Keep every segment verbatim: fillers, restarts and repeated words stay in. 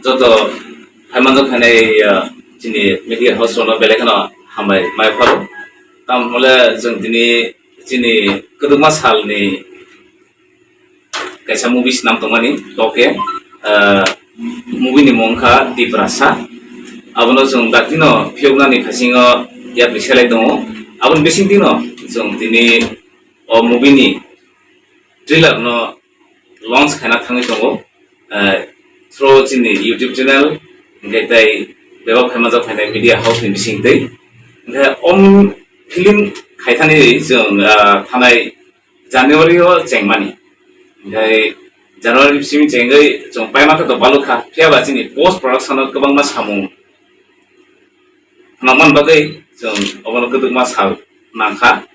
Joto phaimanjak phainai, ah, chini media house rokno belai kheno hambai mai pharo. Tamo hwnle chwng tini chini kwdwkma salni kaisa movie swnam tongmani, Toke, ah, movie ni mung kha Tiprasa. Abono chwng dakti no phiyoknani phasingo yapri selai tongo. Aboni bisingtwi no chwng tini o movie ni trailer no launch khaina thangwi tongo, eh, through chini YouTube channel, hwnkhe tei bebak phaimanjak phainai media house ni bisingtwi. Hwnkhe o film khaithani chwng, ah, thanai January o chengmani. Hwnkhe January simi chengwi chwng paima khe to balukha, phiyaba chini post production o kwbangma samung Phunukmani bagwi chwng obono kwdwkma sal nangkha.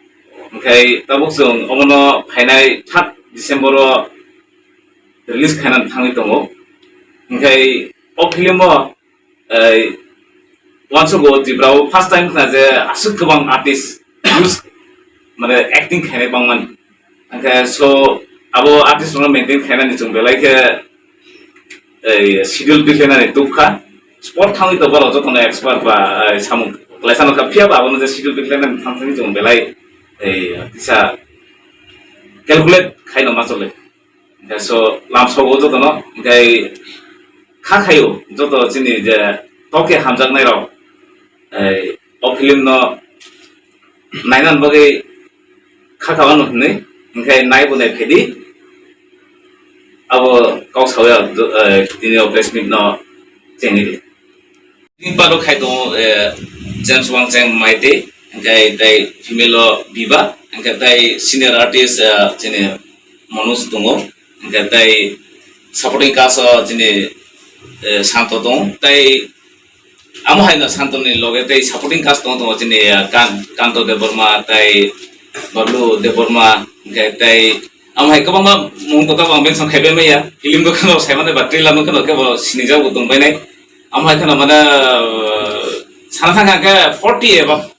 Hwnkhe tabuk chwng obono phainai third December o release khainani thangwi tongo. Hwnkhe o film o, eh, uansukgo Tripura o first time khna je aswk kwbang artist use, mane acting khainai bangmani. Hwnkhe so abo artist rokno maintain khainani chwng belai khe, ei, schedule tikhlainani tubkha. Spot thangwi to borok jotono expert ba, ei, samung kwlaisa nokha, phiya ba abono je schedule tikhlainani thang thangwi chwng belai, ei, kisa calculate khaino ma chole. Hwnkhe so lamsogo jotono, hwnkhe kha khaio joto chini je Toke hamjaknai rok, ei, o film no nainani bagwi kha kha wano hwnwi, hwnkhe nai bo nai phaidi, abo kok sawi, eh, tini o press meet no chengwi di. Tini paro khai tongo, eh, James Wangcheng Maite, hwnkhe tei female o Biba, hwnkhe tei senior artist, eh, chini Manoj tongo, hwnkhe tei supporting cast o chini, eh, Santo tongo, tei Amo hai no Santoni loge tei supporting cast tong tongo chini, ah, Kan-, Kanto Debbarma tei Bablu Debbarma, hwnkhe tei amo hai kwbangma mung tongkha, ang mention khaibai maya. Film bo kheno saimano ba trailer no kheno kebo sinijak bo tongbainai. Amo hai kheno mane, ah, sana thangkha khe forty above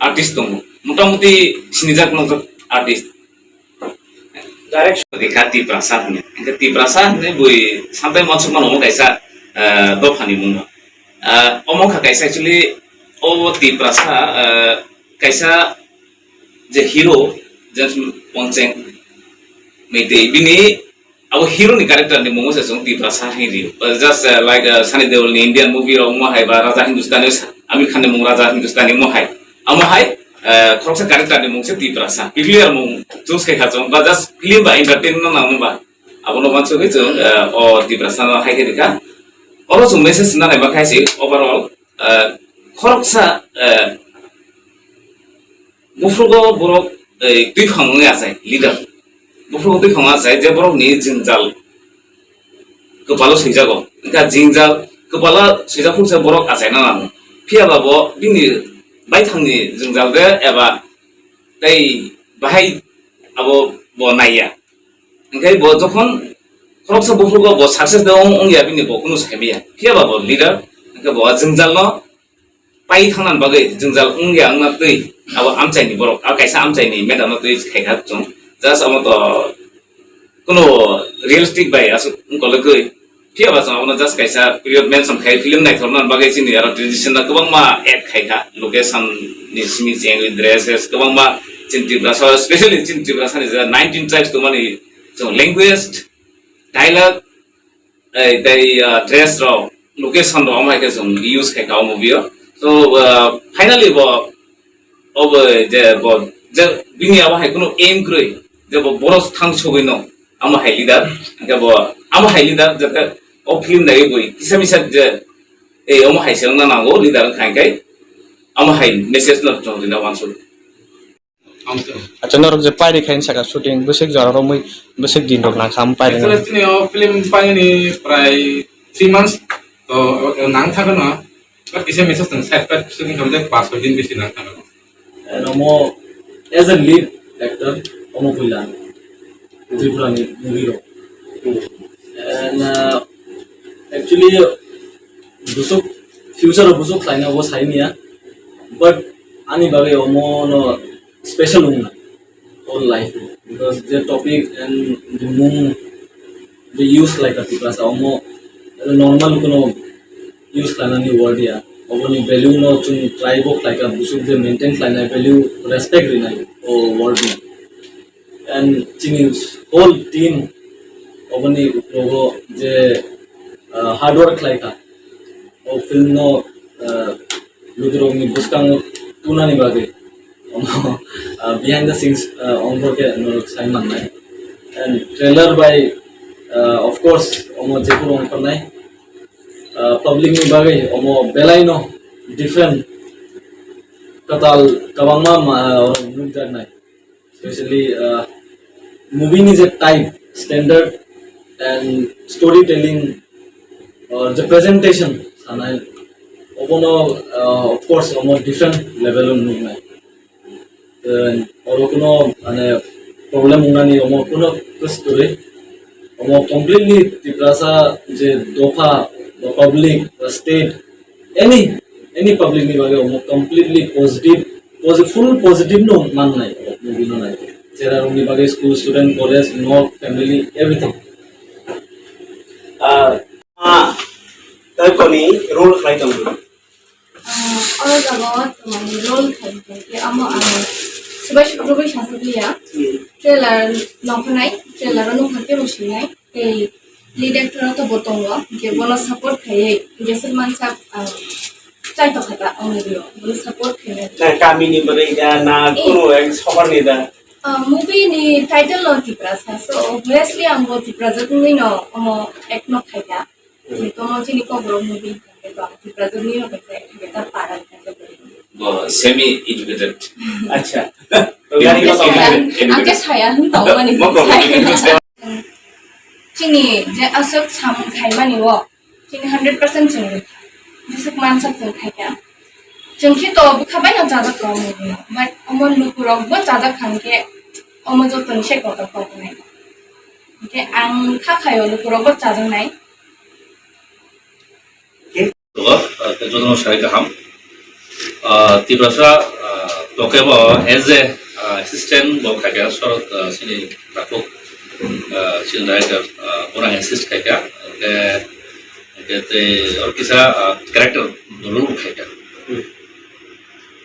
artist tongo. Motamuti sinijak nukjak artist. Direction rikha Tiprasa hwnwi. Hwnkhe Tiprasa hwnwi bui samtai uansukmano omo kaisa, eh, dophani mungno. Eh, omo wngkha kaisa actually o Tiprasa, eh, kaisa je hero, James Wangcheng Meitei, bini abo hero ni character ni mungwi se chwng Tiprasa hwnwi rio. Just, eh, like, eh, Sunny Deol ni Indian movie rok omo hai ba Raja Hindustani, Aamir Khan ni mung Raja Hindustani omo hai. Amo hai, eh, khoroksa character ni mung se Tiprasa. Peculiar mung choose khai kha chwng, ba just film ba entertainment no nang ba. Abono uansugwi chwng, eh, o Tiprasa no hai khe rikha. Oro chwng message nana ba khai se overall, eh, khoroksa, eh, buphrugo borok, eh, twiphang wngwi achai, leader. Buphrugo twiphang wngwi achai, je borokni jwngjal kwpalo swijago. Wngkha jwngjal kwpalo swijak phuru se borok achaina nango. Phiya ba bo bini baithangni jwngjal de eba tei bahai abo bo naiya. Hwnkhe bo jokhon khoroksa buphrugo bo success de wng, wngya bini bo kunu saimaya. Phiya ba bo leader, hwnkhe bo jwngjal no pai thangna bagwi jwngjal wngya wngna twi abo amchaini borok, a kaisa amchaini madam no twi khaikha chwng. Just amo to kuno realistic bai aswk wngkologwi. Phiya ba chwng abono just kaisa period mention khai film naithokna bagwi chini aro tradition no kwbangma add khaikha. Location ni simi chengwi dresses kwbangma chini Tiprasa, specially chini Tiprasa ni je nineteen tribes tongmani chwng language, dialogue, eh, tei, ah, dress rok, location rok, omo hai khe chwng use khai kha o movie o. So, ah, finally bo, obo je bo, je bini abo hai kunu aim kwrwi, je bo boros thang sogwi no, amo hai leader, hwnkhe bo, amo hai leader, jate o film nai bui, kisa misa je, eh, omo hai se wngna nango leader wngkha hwnkhe, amo hai message no chwng rina uansuk. Acha, norok je pairi khaini saka shooting, bwswk jora romwi, bwswk din rok nangkha, am pairi. Actually, chini o film paini prai three months to nang thangkha no. But kisa message tong side, but shooting khamde pas soi din bisi nang thangkha no. And omo as a lead actor, omo puila Tripura ni movie rok. And, uh, actually, bwswk future o bwswk khlaina bo sai niya, but ani bagwi omo no special wngna whole life o, because the topic and the mung the use like a Tiprasa omo Normal kuno use khlainani word ya. Oboni value no chwng try bo khlaika, busuk je maintain khlainai value, respect rinai o word no. And chini whole team oboni uklogo je, uh, hard work khlaika o film no, uh, lukurokni bwskango tunani bagwi. Omo, uh, behind the scenes, uh, ongkhor khe norok sai mannai. And trailer bai, uh, of course, omo jephuru ongkhornai, uh, public ni bagwi omo belai no different, kwtal kwbangma ma-, uh, nukjaknai. Especially, uh, movie ni je type, standard and storytelling, uh, je presentation sanai, obono, uh, of course, omo different level o nuknai. Then oro kuno, mane, problem wngnani omo kuno kwswtwi, omo completely Tiprasa je dopha ba public ba state, any, any public ni bagwi omo completely positive, posi-, full positive no mannai o movie no nai. Cherarokni bagwi school, student, college, nok, family, everything. Ah, ah, tei koni role khlai tongo? Ah, oro jaga o tongo role khlai tongkhe amo ang swbai sukrubwi sasu liya. Hmm. Trailer nongkhornai, trailer o nukha khe bo sinai. Tei lead actor o to bo tongo, hwnkhe bono support khaiwi jeswk mansak ang chai tongkha ta, ang video bono support khainai. Na kami ni bwrwi da, na eh, kunu ek sohor ni da? Ah, movie ni title no Tiprasa, so obviously ang bo Tiprasa wngwi no omo act no khaikha. Hmm. Tomo chini Kokborok movie hwnkhe to ang Tiprasa wngwi no khaikha, hwnkhe ta para ni khaikha. Bo semi educated. Acha. Educated, educated. Ang khe saya hwn tongmani. Mo problem. Chini je aswk samung khaimani o, chini hundred percent chwng jeswk mansak chwng khaikha. Chwng khe to bwkha bai no chajak tong mani, but omo lukurok bo chajak kha hwnkhe omo joto ni se kotor kok nai. Hwnkhe ang kha khaio lukurok bo chajaknai. Tongo, ah, tei jotono sai kaham. Ah, Tiprasa, ah, tokebo as a, ah, assistant bo khaikha sorot, ah, sini takhuk, ah, sini director, ah, bono assist khaikha. Hwnkhe, hwnkhe tei oro kisa, ah, character role bo khaikha. Hmm.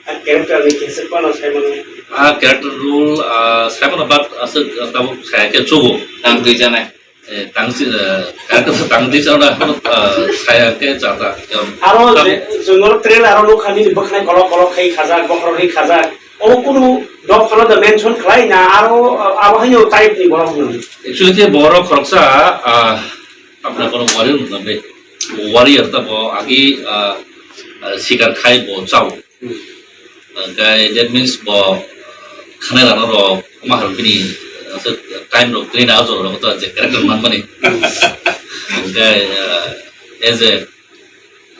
Ah, character ni kisa kono sai mano? Ah, character role, ah, sai mano, but aswk, ah, tabuk sai khe chugo. Tang twi janai. Eh, tangsi, eh, character tangdi chana, eh, saya ke chata. Aro tam- je, jongol trailer aro nukha nini bwkhnai kolok kolok khai khajak, bokhorok ri khajak. O kunu dok phano da mention khlai na, aro, eh, abo haino type ni borok no. Actually ke borok khoroksa, ah, apna kono wari wari arta bo agi, ah, ah, sikar khai bo chao. Hmm. Hwnkhe that means bo khanai rano rok ma hwn bini, aswk time rok twi na ajor rok to je character man mani. Hwnkhe, uh, as a,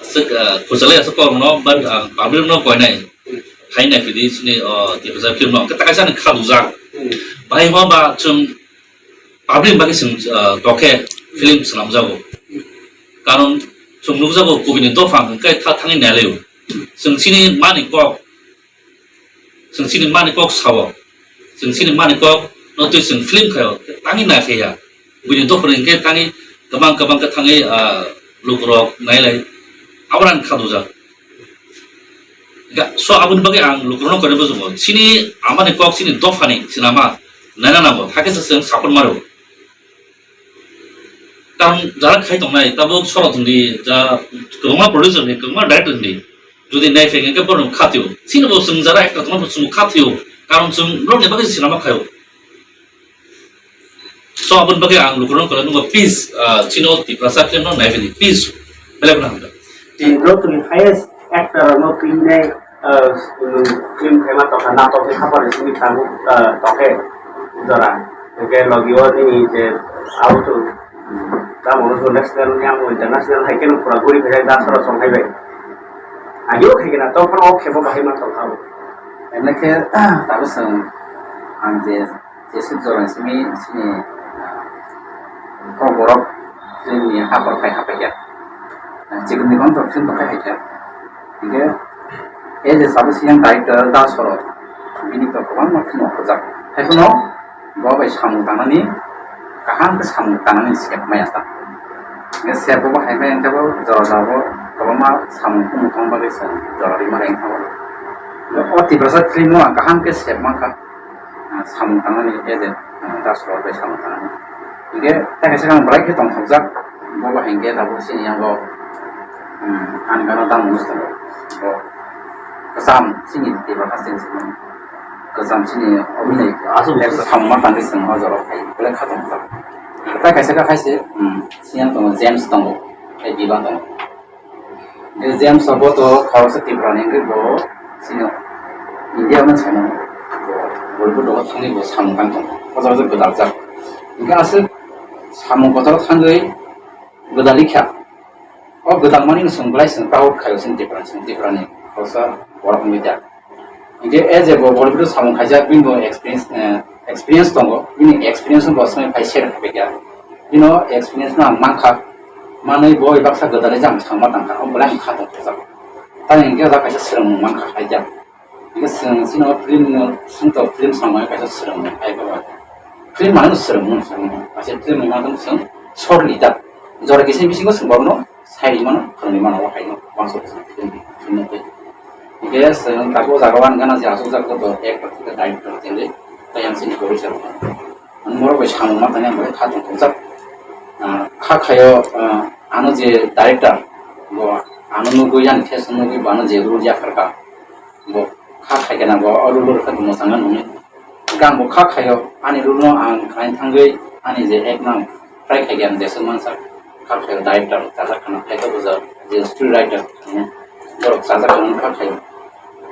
aswk, uh, khurchalai aswk kok no, but, uh, public no koi nai. Hai nai phidi sini, uh, Tiprasa film no, hwnkhe ta kaisa ni kha dujak. Hmm. Bahai ma ba chwng public bagwi chwng, ah, tokhe film swnamjago. Karon chwng nukjago kubini dophang hwnkhe tha thangwi nailaio. Chwng chini mani kok, chwng chini mani kok sao. Chwng chini mani kok no twi chwng film khaio, thangwi naiphaiya. Buini dophani hwnkhe thangwi kwbang kwbang khe thangwi, ah, lukurok nailai. Abono ang kha dujak. Ga-, so aboni bagwi ang lukurokno kori bujungo. Chini amani kok, chini dophani sinama naina nango. Hakhe se chwng support maro. Karon jara khai tongnai, tabuk sorot hindi, ja kwbangma producer hindi, kwbangma director hindi. Jodi nai phai hwnkhe bono khatio. Chini bo chwng jara ekta tongma bo chwng khatio. Karon chwng norokni bagwi sinama khaio. So, aboni bagwi ang lukurokno khlai nukgo, please, ah, chino Tiprasa film no naiphili, please. Belai kheno hamjak. Tini joto ni highest actor no tini nai, ah, film khaima tokha natok ni khapar ni simi tabuk, ah, toke jora. Hwnkhe logi o nini je auto, tamo no national ni amo international hai khe no pura guri phai da soro song hai bai. Agio khai khe na tong phano o khebo bahai ma tong kha bo. Ene khe tabuk chwng ang je Jeswk jora simi sini, ah, kok borok chini haphar khai hapai ya. Ah, chikon ni bang tok chini tok khai haikya. Hingke, e je sabo siyang director da soro. Bini tok kwbang ma phimo hojak. Hai phano bo bai samung tangnani, kaham khe samung tangnani sep maya ta. Sep bo hai mai, ang tebo jora jora bo kwbangma samung tongmung tong bagwi se jora rima reng thango. O Tiprasa film o ang kaham khe sep mankha. Ah, samung tangnani, as a, ah, das rok bai samung tangnani. Hingke ta kaisa ang bwrai khe tongthokjak, bo bo hingke tabuk chini yango, hmm, ani gana dam nus tongo. Bo kwcham chini Tiprasa chini sini. Kwcham chini obini aswk samung ma tangwi chwng o jora phai belai kha tongthok. Ta kaisa kha hai se, hmm, chini yang tongo James tongo, tei Biba tongo. Hingke James abo to khoroksa Tripura ni, hingke bo chini India no saimano, bo Bollywood rogo thangwi bo samung tang tongo, o jaga se gwdaljak. Hingke aswk samung kotor thangwi gwdali kha. O gwdalmani no chwng belai chwng proud khaio chini Tripura ni, chini Tripura ni khoroksa borok wngwi da. Hingke as a bo Bollywood samung khaijak, bini bo experience, eh, experience tongo, bini experience bo swngwi phai share khaikha. Bino experience no ang mankha, manwi bo baksa gwdalwi jang thangma tangkha, o belai ang kha tongthokjak. Tamni hingke o jaga kaisa swrwngmung mankha, idea. Hingke chwng chini o film no, chwng to film samung kaisa swrwngmung, ai bo. Film mane no swrwngmung, swrwngmung. Kaisa film ni madhyam chwng short leader. Jora kisa bisingo chwng borokno sai mano, phwrwngwi mano, o haino, uansuk chwng film, film no twi. Hingke chwng tabuk o jaga o ang gana je achukjak joto actor tei director tei tei ang chini producer. Ang borok bai samung ma tangya ang bai kha tongthokjak. Ah, kha khaio, ah, ano je director, bo ano nugwi, ani face nugwi, bo ano je role yapharkha, bo kha khaikhe na bo o role rwkha tongmo changna nungwi. Hingke ang bo kha khaio, ani role no ang khlai thangwi, ani je act no ang try khaikhe ang jeswk mansa, kha khaio director chajak khana, khaito bo je story writer, borok chajak khana kha khaio.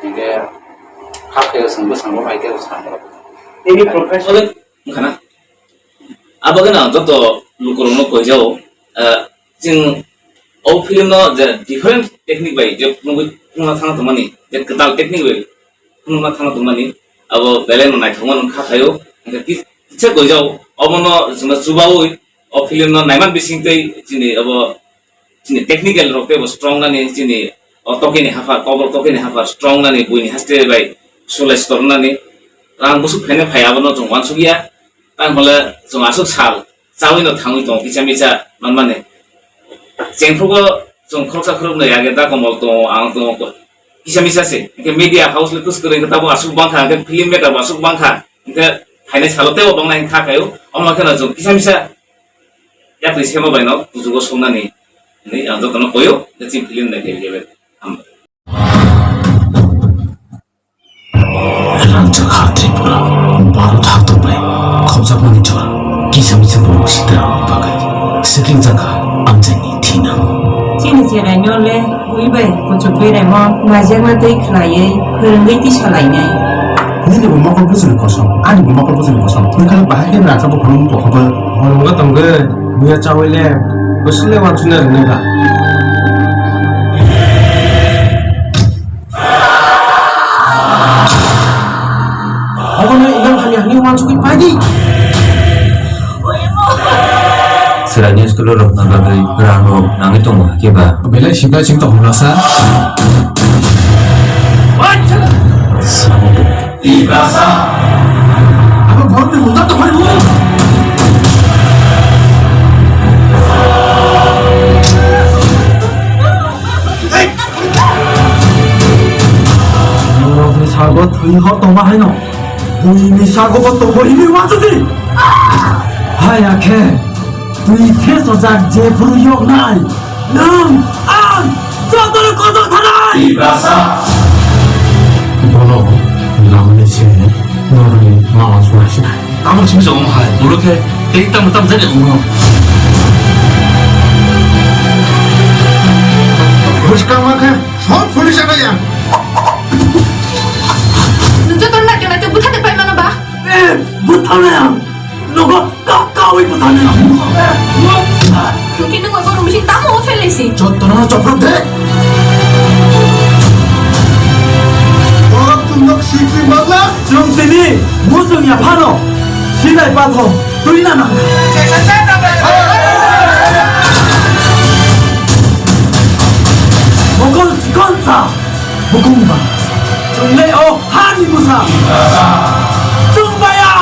Hingke kha khaio, chwng bwskango bai tei bo samung rok. Any professional wngkha na? Abo gana joto lukurokno koijao, ah, chwng o film no je different technique bai je phunugwi phunukna thangna tongmani, je kwtal technique bai phunukna thangna tongmani, abo belai no naithokma wngkha khaio. Hingke ki-, kisa koijao, obono chwngno chubaui o film no naiman bisingtwi chini abo chini technical rok teibo strong nani, chini o tokeni haphar, kobor tokeni haphar strong nani, buini haste bai sulai stornani rang busuk phaina phai, abono chwng uansukya. Tang hole chwng aswk sal chawi no thangwi tongo kisa misa manmani. Chengphrugo chwng khoroksa khoroknwi age da komol tongo, ang tongo, kisa misa se. Hingke media house le kwswk kwrwi hingke tabuk aswk bangkha, hingke film maker bo aswk bangkha, hingke phainai salo teibo bangnai hingkha khaio. Omo kheno chwng kisa misa yapri sema bai no kuchugo songnani hinwi ang jotono koyo, je chini film nai khe khe hambai. Rangjak ha Tripura, Bharat haktong bai khopjakmani jora, kisa misa borok sitra rokni bagwi swkringjak kha amchaini thina. Chini cheraino le Bui bai kuchuk beremo, naijakna tei khwlaiwi, phwrwngwi tisa lainai. Nini bo mokol bwswkni kosom, ani bo mokol bwswkni kosom. Nwng khe bahai khe rangsa buphang wng tongkha bo. Horo wngkha tongwi, buya chawi le, bwswk le wansukna rwnai ba. Obono imang hamya hwnwi wansugwi paidi. Chwraini school-o rwkna bagwi rang rok nangwi tongo, hakhe ba? Belai sibrai sing tong hwnasa. Samo bo. Abo borokni munda tong hwnwi. Norokni sago thwi hor tongma haino. Buini sago bo tongo hwnwi uansukdi. Haya khe twi thesojak jephuru yoknai, nwng ang jotono kotor thanai. Bono lamani se norokni mama sunasinai. Tamo simi jong hai, bulu khe tei tamo tamo jani uno. Bwskang ma khe sob police anai ang. Nwng joto naikhe naikhe bwthade pai mano ba? Eh, bwthana ang. Nogo ka kawi bwthana ang. Nwng khe nwng abo rung bising tamo o phelaisi? Jotono chopro de. Borok tungdok sikri mala. Chwng tini muchung ya phano sinai pathor twi na nang. Mokol chikon sa. Bukhung ba. Chwng le o hani bwsa. Chwng baya.